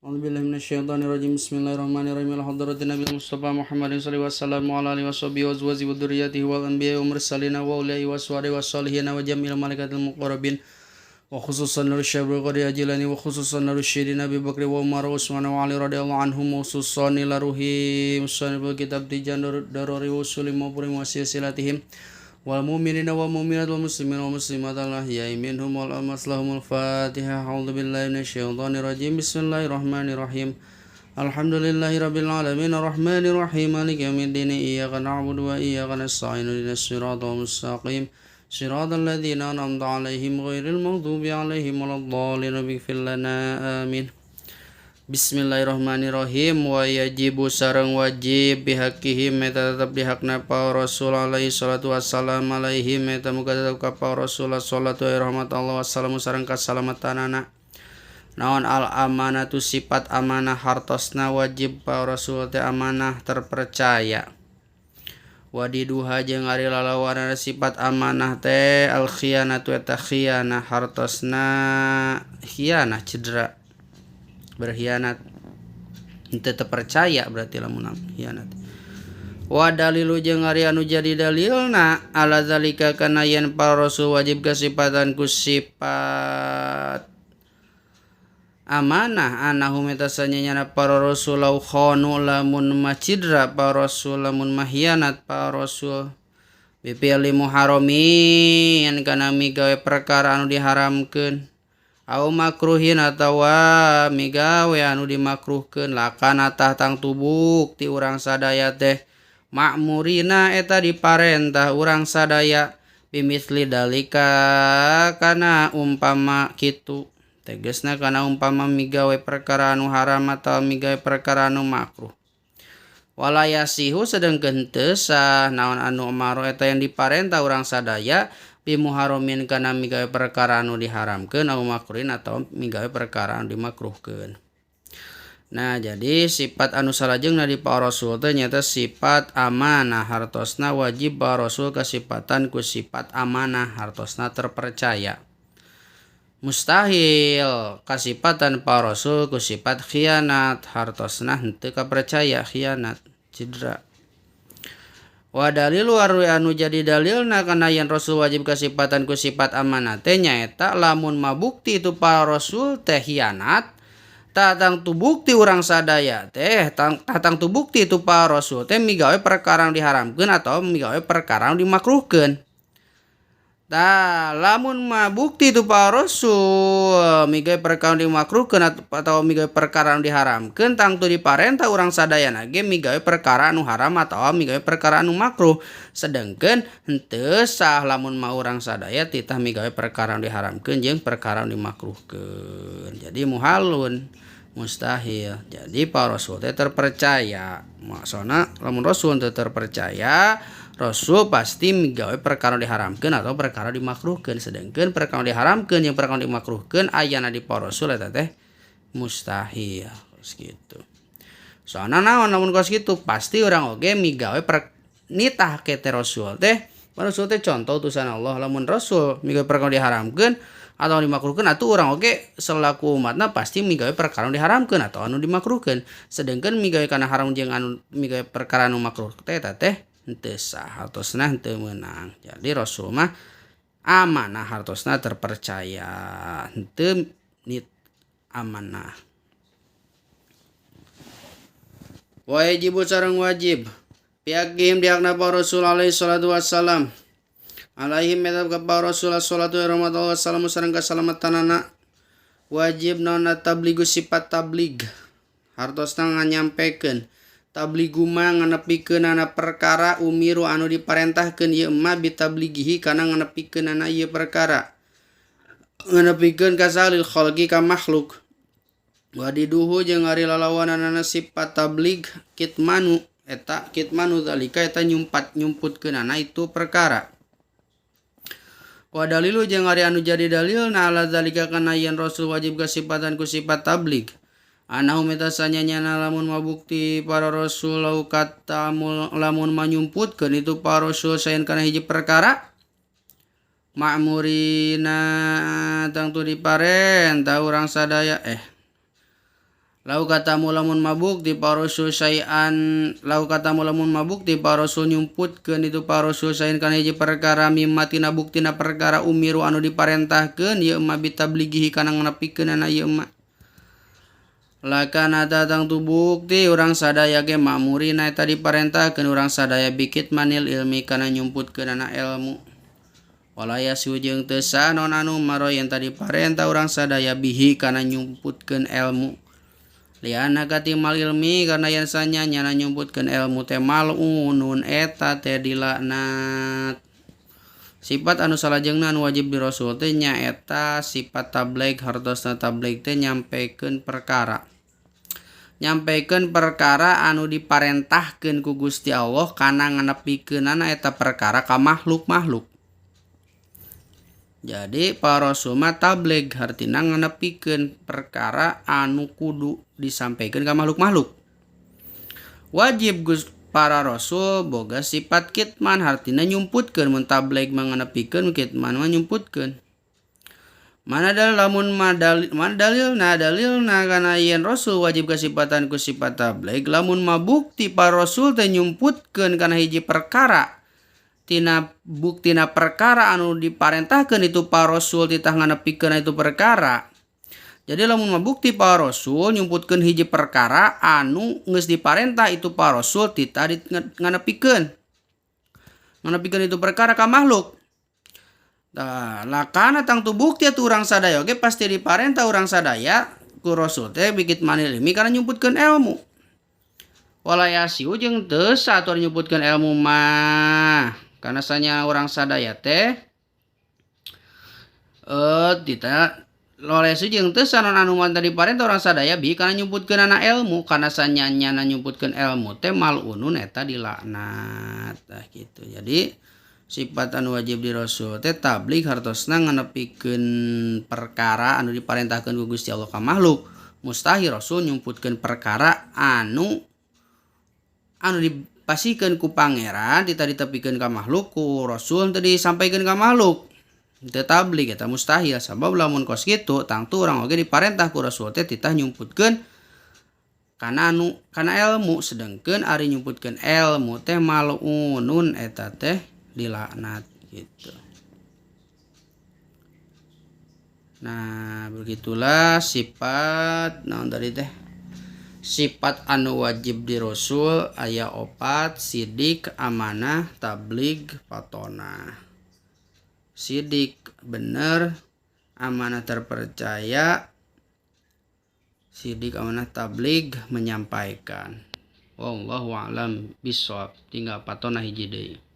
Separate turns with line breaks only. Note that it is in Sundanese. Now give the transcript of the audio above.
A'udzubillahi minasyaitonirrajim. Bismillahirrahmanirrahim. Ila hadratin Nabi Mustafa Muhammadin sallallahu alaihi wasallam wa ala alihi washabihi wa azwajihi wa dzurriyyatihi wal anbiya'i wal mursalin wa awliya'i waswari wassalihin wa jamil malaikatil muqarrabin wa khususan Syaikhul Qadir Jilani wa khususan Syaikhina Abi Bakri wa Umar wa Utsman wa Ali radhiyallahu anhum wa khususan ila ruhi musannifil kitab Tijan Daruri wa usuli mawpuri wa silsilatihim wal mu'minina wal mu'minat wal muslimin wal muslimat al ahya'i minhum wal amwat lahumul Fatihah. A'udzu billahi minasyaitonir rajim. Bismillahirrahmanirrahim. Alhamdulillahi rabbil alamin arrahmanir rahim maliki yaumiddin iyyaka na'budu wa iyyaka nasta'in ihdinas siratal mustaqim siratal ladzina an'amta 'alaihim ghairil maghdubi 'alaihim waladdallin ighfir lana amin. Bismillahirrahmanirrahim. Wa yajibu sareng wajib bihaqihim eta tetep dihakna pa Rasul alaihi salatu wassalam alaihim eta muga tetep ka pa Rasul salatu wa rahmat Allah wassalamu sareng kasalamatanana. Naon al amanatu sifat amanah hartosna wajib pa Rasul teh amanah terpercaya. Wadiduha jeung ari lalawanana sifat amanah teh al khiyanatu eta khiyanah hartosna khiyanah cedera berkhianat henteu terpercaya berarti lamun khianat. Wa dalilu jeung ari anu jadi dalilna ala zalika kana yen para rasul wajib kasipatan ku sifat amanah anahum eta sanyana para rasul lau khanu lamun macidra para rasul lamun mahianat para rasul bifi'li muharramin kana migawe perkara anu diharamkeun au makruhin atawa migawe anu dimakruhkeun lakana tah tangtu bukti urang sadaya teh makmurina eta diparentah urang sadaya bimisli dalika kana umpama kitu tegasna kana umpama migawe perkara anu haram atawa migawe perkara anu makruh. Wala yasihu sedengkeun teu sah naon anu amaro eta yang diparentah urang sadaya bimuharramin kana migawe perkara anu diharamkeun au makruhin atau migawe perkara anu dimakruhkeun. Nah, jadi sifat anu salajengna di para rasul teh nyaeta sifat amanah hartosna wajib para rasul kasipatan ku sifat amanah hartosna terpercaya. Mustahil kasipatan para rasul ku sifat khianat hartosna henteu kapercaya khianat cedera. Wa dalilu arwi anu jadi dalilna kana yen rasul wajib kasipatan ku sifat amanah teh nyaeta lamun mabukti itu para rasul teh khianat tangtu bukti urang sadaya teh tangtu bukti itu para rasul teh migawe perkara anu diharamkeun atau migawe perkara anu dimakruhkeun. Tah lamun mah bukti itu para rasul migawe perkara anu dimakruhkeun atau migawe perkara anu diharamkeun tangtu diparentah urang sadayana ge migawe perkara anu haram atau migawe perkara anu makruh. Sedengkeun henteu sah lamun mah urang sadaya titah migawe perkara anu diharamkeun jeung perkara anu dimakruhkeun. Jadi muhalun mustahil. Jadi para rasul teh terpercaya. Maksudna lamun rasul teu terpercaya, rasul pasti migawe perkara diharamkeun atau perkara dimakruhkeun. Sedengkeun perkara diharamkeun jeung perkara dimakruhkeun ayana di para rasul eta teh mustahil. Kos kitu. Soalna naon lamun kos kitu pasti urang oge migawe nitah ke teh rasul teh. Rasul teh contoh utusan Allah lamun rasul migawe perkara diharamkeun atau dimakruhkeun atuh urang oge selaku umatna pasti migawe perkara diharamkeun atau anu dimakruhkeun. Sedengkeun migawe kana haram jeung anu migawe perkara anu makruh teh eta teh henteu sah hartosna henteu meunang. Jadi rasul mah amanah hartosna terpercaya henteu nit amanah. Wajibu sareng wajib pihak dihakna para rasul alaihi salatu wassalam alaihim eta ka para rasul salatu wa wassalamu sareng kasalamatanana wajib naon tabligu sifat tablig hartosna nganyampekeun tabligu mah nganepikeun ana perkara umiru anu diparentahkeun ieu mah bitabligihi kana nganepikeun ana ieu perkara nganepikeun kasalil khalqi ka makhluk wadiduhu jeung ari lalawananana sifat tablig kitmanu eta kitmanu zalika eta nyumputkeun ana itu perkara. Wa dalilu jeung ari anu jadi dalilna ala zalika kana yen rasul wajib kasipatan ku sifat tablig anahum eta sanyana lamun mabukti para rasul lau kata lamun manyumputkeun itu para rasul saen kana hiji perkara ma'murina tangtu diparentah urang sadaya Lau katamu lamun mabuk di parasul sayan lau katamu lamun mabuk di parasul nyumputkeun itu parasul sayan kana hiji perkara mimma tina buktina perkara umiru anu diparentahkeun ieu ma bitablighihi kana nganepikeunana ieu ma. Lakana tatang tu bukti urang sadaya ge ma'murina eta diparentahkeun urang sadaya bikit manil ilmi kana nyumputkeunana ilmu. Walaya sujeng teu sah naon anu maro yen tadi parentah urang sadaya bihi kana nyumputkeun ilmu. Liana katimal ilmi karena yen sanya nyana nyumputkeun ilmu teh malunun eta teh dilaknat. Sifat anu salajengna anu wajib di rasul teh nyaeta sifat tabligh hartosna tabligh teh nyampekeun perkara. Nyampekeun perkara anu diparentahkeun ku Gusti Allah kana nganepikeunana eta perkara ka makhluk-makhluk. Jadi para rasul mah tabligh hartina nganepikeun perkara anu kudu disampaikan ka makhluk-makhluk. Wajib para rasul boga sifat kitman hartina nyumputkeun mun tabligh mah nganepikeun kitman mah nyumputkeun. Mana dalil lamun mana dalilna dalilna kana yen rasul wajib kasipatan ku sifat tabligh lamun mah bukti para rasul teh nyumputkeun kana hiji perkara tina buktina perkara anu diparentahkeun itu para rasul titah nganepikeun itu perkara. Jadi lamun mah bukti para rasul nyumputkeun hiji perkara anu geus diparentah itu para rasul titah nganepikeun. Nganepikeun itu perkara ka makhluk. Tah, lakana tangtu bukti atuh urang sadaya oge pasti diparentah urang sadaya ku rasul teh bikit manil ilmi kana nyumputkeun ilmu. Walayasiu jeung teu sah atuh nyumputkeun ilmu mah. Karena sanya orang sadaya teh tita lolesi jeung teu sanon anu mah tadi parentah orang sadaya bi kana nyumputkeun ana ilmu karena sanya nyana nyumputkeun ilmu teh malunun eta dilaknat. Tah kitu. Jadi sifat anu wajib di rasul teh tabligh hartosna nganepikeun perkara anu diparentahkeun ku Gusti Allah ka makhluk. Mustahil rasul nyumputkeun perkara anu anu dipasihkeun ku pangeran tita ditepikeun ka makhluk ku rasul teu disampaikeun ka makhluk. Teu tabligh eta mustahil sabab lamun kos kitu tangtu urang oge diparentah ku rasul teh titah nyumputkeun kana anu kana ilmu sedengkeun ari nyumputkeun ilmu teh malunun eta teh dilaknat gitu. Nah, begitulah sifat naon tadi teh? Sifat anu wajib di rasul aya opat: sidik, amanah, tabligh, patona. Sidik bener, amanah terpercaya, sidik, amanah, tabligh menyampaikan. Wallahu a'lam bishawab. Tinggal patona hiji deui.